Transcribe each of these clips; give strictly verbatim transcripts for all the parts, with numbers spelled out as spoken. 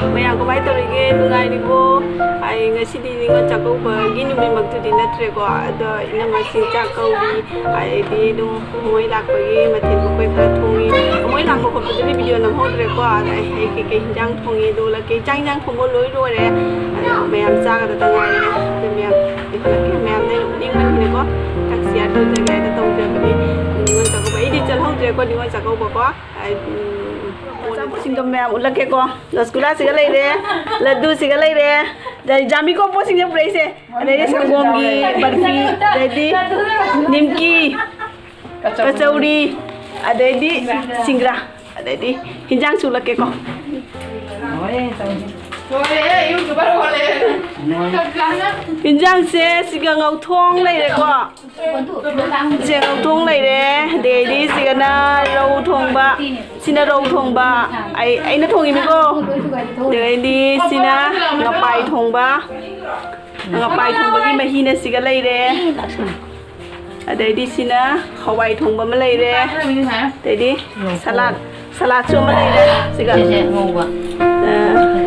ꯃꯌꯥꯝ ꯀꯃꯥꯏꯅ ꯇꯧꯔꯤꯒꯦ? ꯅꯨꯡꯉꯥꯏꯔꯤꯕꯣ? ꯑꯩ ꯉꯁꯤꯗꯤ ꯅꯤꯉꯣꯜ ꯆꯥꯛꯀꯧꯕꯒꯤ ꯅꯨꯃꯤꯠꯃꯛꯇꯨꯗꯤ ꯅꯠꯇ꯭ꯔꯦꯀꯣ, ꯑꯗꯣ ꯏꯅꯝꯃꯁꯤꯡ ꯆꯥꯛ ꯀꯧꯔꯤ, ꯑꯗꯩꯗꯤ ꯑꯗꯨꯝ ꯃꯣꯏ ꯂꯥꯛꯄꯒꯤ ꯃꯊꯦꯜ ꯃꯈꯣꯏ ꯈꯔ ꯊꯣꯡꯉꯤ꯫ ꯃꯣꯏ ꯂꯥꯛꯄ ꯈꯣꯠꯄꯗꯨꯗꯤ ꯚꯤꯗꯤꯑꯣ ꯅꯝꯍꯧꯗ꯭ꯔꯦꯀꯣ꯫ ꯑꯗ ꯑꯩ ꯀꯩꯀꯩ ꯍꯤꯟꯖꯥꯡ ꯊꯣꯡꯉꯤ, ꯑꯗꯨ ꯎꯠꯂꯛꯀꯦ꯫ ꯆꯥꯛ ꯍꯤꯟꯖꯥꯡ ꯊꯣꯡꯕ ꯂꯣꯏ ꯂꯣꯏꯔꯦ, ꯑꯗꯣ ꯃꯌꯥꯝ ꯆꯥꯒꯗꯕ ꯉꯥꯏꯔꯦ꯫ ꯑꯗꯨ ꯃꯌꯥꯝ ꯎꯠꯂꯛꯀꯦ꯫ ꯃꯌꯥꯝꯗ ꯎꯠꯅꯤꯡꯕꯅꯤꯅꯀꯣ, ꯈꯤꯇꯪ ꯁꯤꯌꯥꯔ ꯇꯧꯖꯒꯦ ꯍꯥꯏꯅ ꯇꯧꯖꯕꯅꯤ꯫ ꯅꯤꯉꯣꯜ ꯆꯥꯛꯀꯧꯕ ꯑꯩꯗꯤ ꯆꯠꯍꯧꯗ꯭ꯔꯦꯀꯣ, ꯅꯤꯉꯣꯜ ꯆꯥꯛꯀꯧꯕꯀꯣ꯫ ꯑꯆꯥꯄꯣꯠꯁꯤꯡꯗꯣ ꯃꯌꯥꯝ ꯎꯠꯂꯛꯀꯦꯀꯣ꯫ ꯔꯁꯒꯨꯂꯥꯁꯤꯒ ꯂꯩꯔꯦ, ꯂꯗꯨꯁꯤꯒ ꯂꯩꯔꯦ, ꯑꯗꯩ ꯖꯥꯃꯤ ꯀꯣꯝꯄꯣꯠꯁꯤꯡꯁꯦ ꯄꯨꯔꯛꯏꯁꯦ, ꯑꯗꯩꯗꯤ ꯁꯪꯒꯣꯝꯒꯤ ꯕꯔꯐꯤ, ꯑꯗꯩꯗꯤ ꯅꯤꯝꯀꯤ, ꯀꯆꯧꯔꯤ, ꯑꯗꯩꯗꯤ ꯁꯤꯡꯒ꯭ꯔꯥ, ꯑꯗꯩꯗꯤ ꯍꯤꯟꯖꯥꯡꯁꯨ ꯎꯠꯂꯛꯀꯦꯀꯣ꯫ ꯍꯤꯟꯖꯥꯡꯁꯦ ꯁꯤꯒ ꯉꯧꯊꯣꯡ ꯂꯩꯔꯦꯀꯣ꯫ ꯁꯦ ꯉꯧꯊꯣꯡ ꯂꯩꯔꯦ, ꯑꯗꯩꯗꯤ ꯁꯤꯒꯅ ꯔꯧ ꯊꯣꯡꯕ, ꯁꯤꯅ ꯔꯧ ꯊꯣꯡꯕ, ꯑꯩ, ꯑꯩꯅ ꯊꯣꯡꯉꯤꯅꯤꯀꯣ꯫ ꯑꯗꯩꯗꯤ ꯁꯤꯅ ꯉꯄꯥꯏ ꯊꯣꯡꯕ, ꯉꯄꯥꯏ ꯊꯣꯡꯕꯒꯤ ꯃꯍꯤꯅ ꯁꯤꯒ ꯂꯩꯔꯦ꯫ ꯑꯗꯩꯗꯤ ꯁꯤꯅ ꯍꯋꯥꯏ ꯊꯣꯡꯕ ꯑꯃ ꯂꯩꯔꯦ꯫ ꯑꯗꯩꯗꯤ ꯁꯂꯥꯗ, ꯁꯂꯥꯗꯁꯨ ꯑꯃ ꯂꯩꯔꯦ ꯁꯤꯒ꯫ ꯁꯤꯁꯦ ꯉꯧꯕ꯫ ꯑꯥ꯫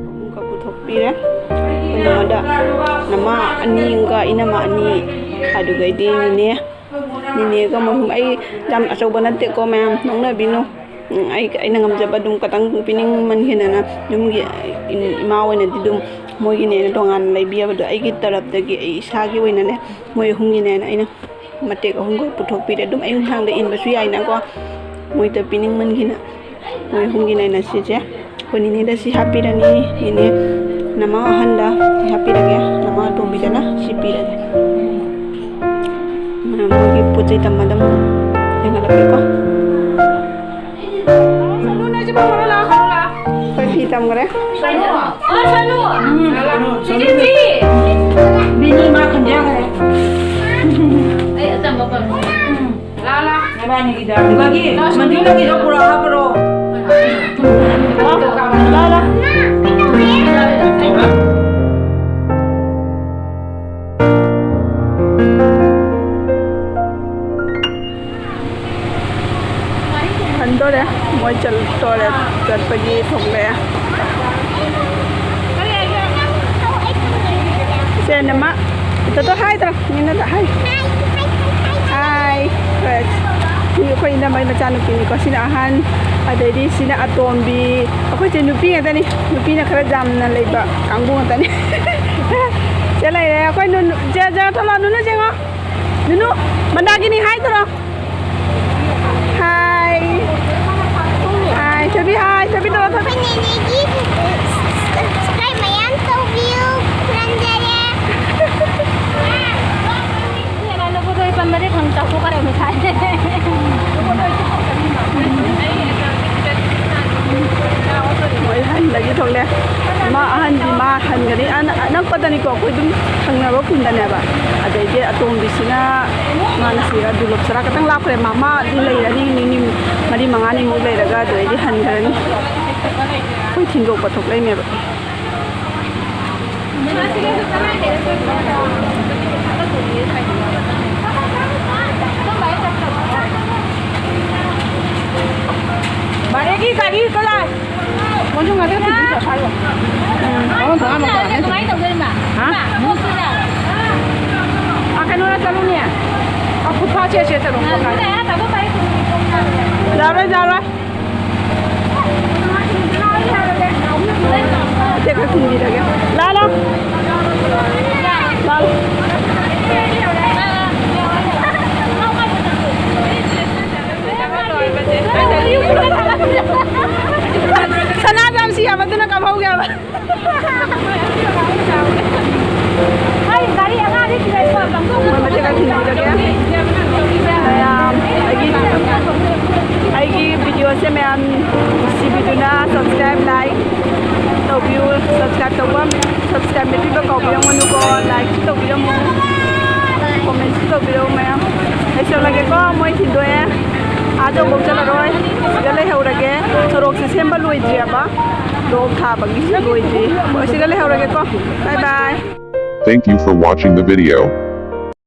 ꯑꯃꯨꯛꯀ ꯄꯨꯊꯣꯛꯄꯤꯔꯦ꯫ ꯑꯩꯈꯣꯏ ꯃꯥꯗ ꯅꯃꯥ ꯑꯅꯤ ꯑꯃꯒ ꯏꯅꯝꯃ ꯑꯅꯤ, ꯑꯗꯨꯒꯩꯗꯤ ꯅꯤꯅꯦ, ꯅꯤꯅꯦꯒ ꯃꯣꯏ ꯑꯍꯨꯝ꯫ ꯑꯩ ꯌꯥꯝ ꯑꯆꯧꯕ ꯅꯠꯇꯦꯀꯣ ꯃꯌꯥꯝ, ꯅꯣꯛꯅꯕꯤꯅꯨ꯫ ꯎꯝ, ꯑꯩ, ꯑꯩꯅ ꯉꯝꯖꯕ ꯑꯗꯨꯝ ꯈꯇꯪ ꯄꯤꯅꯤꯡꯃꯟꯈꯤꯗꯅ ꯌꯨꯝꯒꯤ ꯏꯃꯥ ꯑꯣꯏꯅꯗꯤ ꯑꯗꯨꯝ ꯃꯣꯏꯒꯤꯅꯦꯅ ꯇꯣꯉꯥꯟꯅ ꯂꯩꯕꯤꯌꯕꯗꯣ, ꯑꯩꯒꯤ ꯇꯔꯞꯇꯒꯤ ꯑꯩ ꯏꯁꯥꯒꯤ ꯑꯣꯏꯅꯅꯦ ꯃꯣꯏ ꯑꯍꯨꯝꯒꯤꯅꯦꯅ ꯑꯩꯅ ꯃꯇꯦꯛ ꯑꯍꯨꯝꯈꯛ ꯄꯨꯊꯣꯛꯄꯤꯔꯦ꯫ ꯑꯗꯨꯝ ꯑꯌꯨꯛ ꯅꯨꯡꯗꯥꯡꯗ ꯏꯟꯕꯁꯨ ꯌꯥꯏꯅꯀꯣ꯫ ꯃꯣꯏꯗ ꯄꯤꯅꯤꯡꯃꯟꯈꯤꯅ ꯃꯣꯏ ꯑꯍꯨꯝꯒꯤꯅꯦꯅ ꯁꯤꯁꯦ ꯑꯩꯈꯣꯏ ꯅꯤꯅꯦꯗ ꯁꯤ ꯍꯥꯞꯄꯤꯔꯅꯤ꯫ ꯅꯤꯅꯦ ꯅꯃꯥ ꯑꯍꯟꯗ ꯁꯤ ꯍꯥꯞꯄꯤꯔꯒꯦ, ꯅꯃꯥ ꯑꯇꯣꯝꯕꯤꯗꯅ ꯁꯤ ꯄꯤꯔꯒꯦ꯫ ꯃꯣꯏꯒꯤ ꯄꯣꯠ ꯆꯩ ꯇꯝꯕꯗ ꯑꯃꯨꯛ ꯌꯦꯡꯍꯜꯂꯛꯀꯦꯀꯣ꯫ ꯑꯩꯈꯣꯏ ꯐꯤ ꯇꯝꯈ꯭ꯔꯦ꯫ ꯁꯅꯨ! ꯑꯣ, ꯁꯅꯨ! ꯁꯅꯨ! ꯁꯤꯁꯤ! ꯕꯤꯅꯤ ꯃꯥ ꯈꯟꯖꯈ꯭ꯔꯦ꯫ ꯑꯩ ꯑꯆꯝꯕ ꯄꯥꯝꯃꯤ꯫ ꯂꯥ, ꯂꯥ꯫ ꯅꯕꯥꯅꯤꯒꯤꯗ꯫ ꯑꯗꯨꯒꯤ ꯃꯟꯖꯨꯂꯒꯤꯗꯣ ꯄꯨꯔꯛꯑꯣ ꯍꯥꯞꯄ꯭ꯔꯣ? ꯂꯥ, ꯂꯥ꯫ ꯍꯟꯗꯣꯔꯦ꯫ ꯃꯣꯏ ꯆꯠꯇꯣꯔꯦ꯫ ꯆꯠꯄꯒꯤ ꯊꯣꯛꯂꯛꯑꯦ꯫ ꯁꯦ, ꯅꯃ, ꯇꯣꯇꯣ ꯍꯥꯏ ꯇꯧꯔꯣ꯫ ꯃꯤꯅ ꯍꯥꯏ꯫ ꯍꯥꯏ꯫ ꯍꯣꯏ꯫ ꯁꯤ ꯑꯩꯈꯣꯏ ꯏꯅꯝꯃꯩ ꯃꯆꯥꯅꯨꯄꯤꯅꯤꯀꯣ꯫ ꯁꯤꯅ ꯑꯍꯟ꯫ ꯑꯗꯩꯗꯤ ꯁꯤꯅ ꯑꯇꯣꯝꯕꯤ꯫ ꯑꯩꯈꯣꯏꯁꯦ ꯅꯨꯄꯤ ꯉꯥꯛꯇꯅꯤ꯫ ꯅꯨꯄꯤꯅ ꯈꯔ ꯌꯥꯝꯅ ꯂꯩꯕ ꯀꯥꯡꯕꯨ ꯉꯥꯛꯇꯅꯤ꯫ ꯁꯤꯗ ꯂꯩꯔꯦ꯫ ꯑꯩꯈꯣꯏ ꯅꯨ-, ꯅꯨ-, ꯆꯦ, ꯆꯦ, ꯊꯣꯛꯂꯛꯑꯣ꯫ ꯅꯨꯅꯨ ꯌꯦꯡꯉꯣ꯫ ꯅꯨꯅꯨ, ꯃꯟꯗꯥꯒꯤꯅꯤ ꯍꯥꯏ ꯇꯧꯔꯣ꯫ ꯍꯥꯏ꯫ ꯍꯥꯏ, ꯊꯣꯏꯕꯤ ꯍꯥꯏ, ꯊꯣꯏꯕꯤ ꯇꯧꯔꯣ, ꯊꯣꯏꯕꯤ꯫ ꯑꯩꯈꯣꯏ ꯅꯦꯅꯦꯒꯤ subscribe ꯃꯌꯥꯝ ꯇꯧꯕꯤꯌꯨ, ꯈꯨꯔꯨꯝꯖꯔꯦ꯫ ꯂꯐꯨꯊꯔꯣ ꯄꯟꯕꯗꯤ ꯈꯪ ꯆꯥꯊꯣꯛꯈ꯭ꯔꯦ ꯃꯁꯥꯏ꯫ ꯃꯣꯏ ꯍꯟꯕꯒꯤ ꯊꯣꯛꯂꯦ꯫ ꯃꯥ ꯑꯍꯟꯗꯤ ꯃꯥ ꯍꯟꯒꯅꯤ꯫ ꯑꯅ-, ꯑꯅꯛꯄꯗꯅꯤꯀꯣ, ꯑꯩꯈꯣꯏ ꯑꯗꯨꯝ ꯊꯪꯅꯕ ꯈꯨꯟꯗꯅꯦꯕ꯫ ꯑꯗꯩꯗꯤ ꯑꯇꯣꯝꯕꯤꯁꯤꯅ ꯃꯥꯅ ꯁꯤꯗ ꯗꯨꯂꯣꯞ ꯆꯔꯥ ꯈꯇꯪ ꯂꯥꯞꯈ꯭ꯔꯦ꯫ ꯃꯥ, ꯃꯥꯗꯤ ꯂꯩꯔꯅꯤ, ꯅꯤꯅꯤ ꯃꯔꯤ ꯃꯉꯥꯅꯤꯃꯨꯛ ꯂꯩꯔꯒ ꯑꯗꯨꯗꯩꯗꯤ ꯍꯟꯈ꯭ꯔꯅꯤ꯫ ꯑꯩꯈꯣꯏ ꯊꯤꯟꯗꯣꯛꯄ ꯊꯣꯛꯂꯛꯏꯅꯦꯕ꯫ ꯚꯥꯔꯦꯒꯤ ꯒꯥꯔꯤ ꯀꯗꯥꯏ? ꯃꯣꯏꯁꯨ ꯉꯥꯛꯇ ꯊꯤꯟꯕꯤꯈꯣ ꯁ꯭ꯋꯥꯏꯗ꯫ ꯎꯝ, ꯑꯍꯨꯝ ꯃꯉꯥ ꯃꯨꯛ ꯇꯥꯔꯅꯤ꯫ ꯀꯃꯥꯏꯅ ꯇꯧꯗꯣꯏꯅꯣ? ꯍꯥ? ꯑ, ꯀꯩꯅꯣꯗ ꯆꯠꯂꯨꯅꯦ꯫ ꯑ, ꯐꯨꯠ ꯐꯥꯠ ꯁꯦꯠ ꯁꯦꯠ ꯆꯠꯂꯣ꯫ ꯌꯥꯔꯣꯏ, ꯌꯥꯔꯣꯏ꯫ ꯁꯦ, ꯈꯔ ꯊꯤꯟꯕꯤꯔꯒꯦ꯫ ꯂꯥ, ꯂꯥ꯫ ꯂꯥ, ꯂꯥ꯫ ꯁꯅꯥꯖꯝ ꯁꯤ ꯌꯥꯝꯃꯟꯗꯅ ꯀꯥꯞꯍꯧꯒꯦ ꯍꯥꯏꯕ꯫ ꯑꯩ ꯒꯥꯔꯤ ꯑꯉꯥꯡꯗꯤ ꯊꯤꯜꯂꯛꯏꯀꯣ, ꯃꯣꯏ ꯃꯇꯦꯛ ꯈꯔ ꯊꯤꯟꯕꯤꯔꯒꯦ꯫ ꯃꯌꯥꯝ ꯑꯩꯒꯤ, ꯑꯩꯒꯤ ꯚꯤꯗꯤꯑꯣꯁꯦ ꯃꯌꯥꯝ ꯅꯨꯡꯁꯤꯕꯤꯗꯨꯅ subscribe, like ꯇꯧꯕꯤꯌꯨ꯫ Subscribe ꯇꯧꯕ, subscribe ꯃꯦꯠꯄꯤꯕ ꯀꯥꯎꯕꯤꯔꯝꯒꯅꯨꯀꯣ꯫ Likeꯁꯨ ꯇꯧꯕꯤꯔꯝꯃꯨ, commentꯁꯨ ꯇꯧꯕꯤꯔꯝꯃꯨ ꯃꯌꯥꯝ꯫ ꯑꯩ ꯆꯠꯂꯒꯦꯀꯣ, ꯃꯣꯏ ꯊꯤꯟꯗꯣꯛꯑꯦ꯫ ꯑꯥ ꯌꯧꯕꯧ ꯆꯠꯂꯔꯣꯏ, ꯁꯤꯗ ꯂꯩꯍꯧꯔꯒꯦ꯫ ꯁꯣꯔꯣꯛꯁꯦ ꯁꯦꯝꯕ ꯂꯣꯏꯗ꯭ꯔꯤꯑꯕ, ꯕ꯭ꯂꯣꯛ ꯊꯥꯕꯒꯤ ꯂꯣꯏꯗ꯭ꯔꯤ꯫ ꯍꯣꯏ, ꯁꯤꯗ ꯂꯩꯍꯧꯔꯒꯦꯀꯣ꯫ Bye bye꯫ Thank you for watching the video.